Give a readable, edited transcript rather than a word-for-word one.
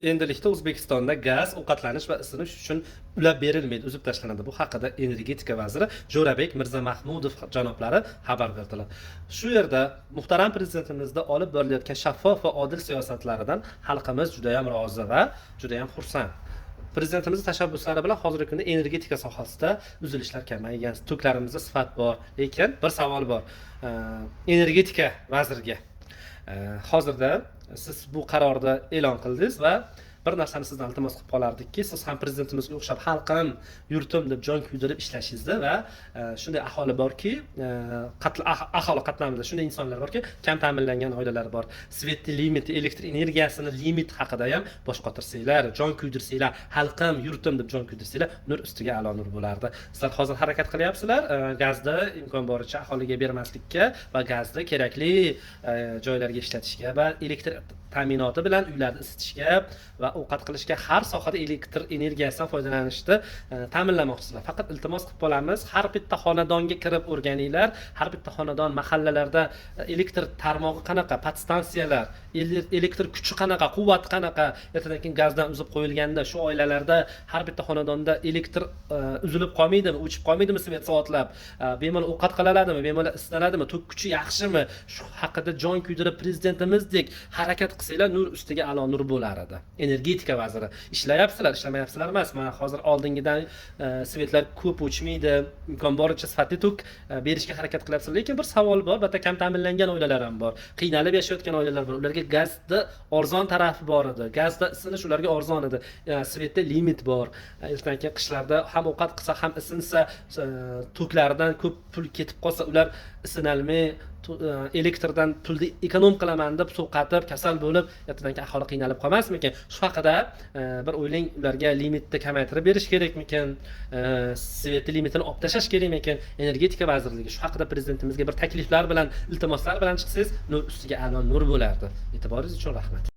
Endilikda O'zbekistonda gaz ovqatlanish va isinish uchun ulab berilmaydi, uzib tashlanadi. Bu haqida energetika vaziri Jo'rabek Mirzamahmudov janoblari xabar berdilar. Shu yerda muhtaram prezidentimizda olib borilayotgan shaffof va odil siyosatlaridan xalqimiz judayam rozi va judayam xursand. Prezidentimiz tashabbuslari bilan hozirgi kunda energetika sohasida uzilishlar kamaygan, toklarimizda sifat bor, lekin bir savol bor energetika vaziriga. Hozirda siz bu qarorni e'lon qildingiz va bir narsani sizdan iltimos qilib qolardikki, siz ham prezidentimizga o'xshab xalqim, yurtim deb jon kuydirib ishlashingizni va shunday aholi borki, aholi qatlamida shunday insonlar borki, kam ta'minlangan oilalar bor, свет ni limiti, elektr energiyasini limit haqida ham bosh qotirsanglar, jon kuydirsanglar, xalqim, yurtim deb jon kuydirsanglar, nur ustiga a'lo nur bo'lardi. Sizlar hozir harakat qilyapsizlar gazni imkon boricha aholiga bermaslikka va gazni kerakli joylarga ishlatishga va elektr ta'minoti bilan uylarni isitishga va ovqat qilishga, har sohada elektr energiyasidan foydalanishni ta'minlamoqchisizlar. Faqat iltimos qilib qolamiz, har bitta xonadonga kirib o'rganinglar, har bitta xonadon, mahallalarda elektr tarmog'i qanaqa, podstansiyalar, elektr kuchi qanaqa, quvvati qanaqa, ertadan keyin gazdan uzib qo'yilganda shu oilalarda, har bitta xonadonda elektr uzilib qolmaydimi, o'chib qolmaydimi свет soatlab, bemalol ovqat qila oladimi, bemalol isitadimi, tok kuchi yaxshimi, shu haqida jon kuydirib prezidentimizdek harakat qilsanglar, nur ustiga a'lo nur bo'lar edi. Energetika vaziri, ishlayapsizlar, ishlamayapsizlar emas, mana hozir oldingidan свет lar ko'p o'chmaydi, imkon boricha sifatli tok berishga harakat qilyapsizlar, lekin bir savol bor: bitta kam ta'minlangan oilalar ham bor, qiynalib yashayotgan oilalar bor, ularga gazni arzon tarafi bor edi, gazda isinish ularga arzon edi. Свет da limit bor. Ertadan keyin qishlarda ham ovqat qilsa, ham isinsa, toklaridan ko'p pul ketib qolsa, ular isinolmay, elektrdan pulni эконом qilaman deb sovqatib, kasal bo'lib, ertadan keyin aholi qiynalib qolmasmikin? Shu haqida bir o'ylang. Ularga limitni kamaytirib berish kerakmikin, свет ni limitini olib tashlash kerakmikin? Energetika vazirligi, shu haqida prezidentimizga bir takliflar bilan, iltimoslar bilan chiqsangiz, nur ustiga a'lo nur bo'lardi. E'tiboringiz uchun rahmat.